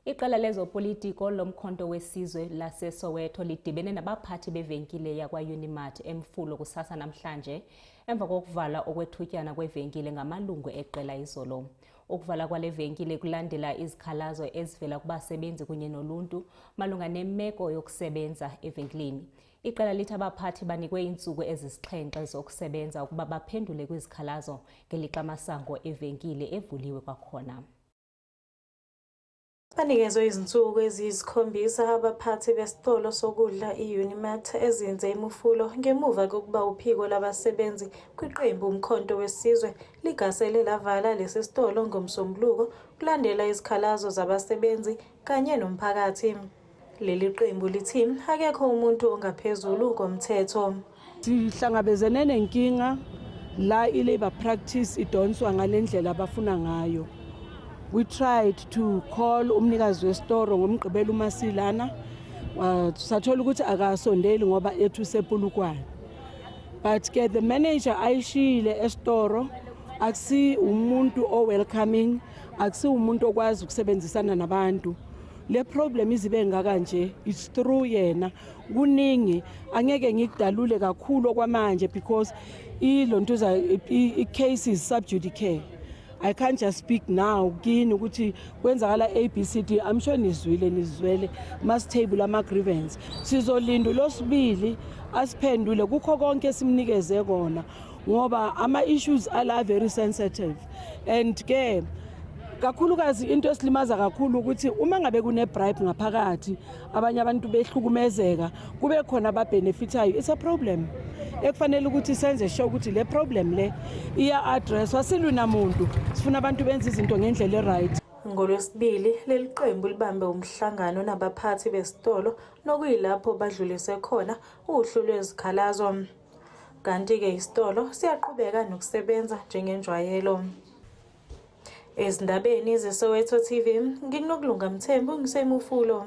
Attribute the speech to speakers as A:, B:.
A: Iqela lezopolitiko loMkhonto weSizwe laseSoweto lidibene nabaphathi bevenkile yakwa-Unimart eMfulo kusasa namhlanje emva kokuvala okwethutyana kwevenkile ngamalungu eqela izolo. Ukuvala kwale venkile kulandela izikhalazo ezivela kubasebenzi kunye noluntu malunga nemeko yokusebenza evenkileni. Iqela lithi abaphathi banikwe iintsuku ezisixhenxe zokusebenza ukuba baphendule kwizikhalazo ngelixa amasango evenkile evuliwe kwakhona.
B: Banikezwe izinsuku eziyisikhombisa abaphathi besitolo sokudla i-Unimart ezinze eMufulo ngemuva kokuba uphiko labasebenzi kwiqembu Umkhonto weSizwe ligasele lavala lesi sitolo ngoMsombuluko kulandela izikhalazo zabasebenzi kanye nomphakathi. Leli qembu lithi akekho umuntu ongaphezulu komthetho.
C: Sihlangabezene nenkinga la i-labor practice idonswa ngale ndlela abafuna ngayo. We tried to call umnikazi wesitoro ngoMgqibelo uma silana, sathola ukuthi akasondeli ngoba ethi usePolokwane, but ke the manager ayishiyile esitoro akusi umuntu o-welcoming, akusi umuntu okwazi ukusebenzisana nabantu. Le problem izibe ngaka nje, it's through yena. Kuningi angeke ngikudalule kakhulu okwamanje because ilontuza i-case is sub judice. I can't just speak now kini ukuthi kwenzakala A B C D. I'm sure nizwile, nizwele mass table ama grievance. Sizolinda losibili asiphendule kukho konke simnikeze kona ngoba ama issues ala very sensitive, and ke kakhulukazi into esilimaza kakhulu ukuthi uma ngabe kune bribe ngaphakathi, abanye abantu behlukumezeka, kube khona ababenefitayo. It's a problem ekufanele ukuthi senze sure ukuthi le problem le iya addresswa. Silwi namuntu, sifuna abantu benze izinto ngendlela e-right.
B: NgoLwesibili, leli qembu libambe umhlangano nabaphathi besitolo nokuyilapho badlulise khona uhlu lwezikhalazo. Kanti-ke isitolo siyaqhubeka nokusebenza njengenjwayelo. Ezindabeni zeSoweto TV, nginguNokulunga Mthembu, ngiseMufulo.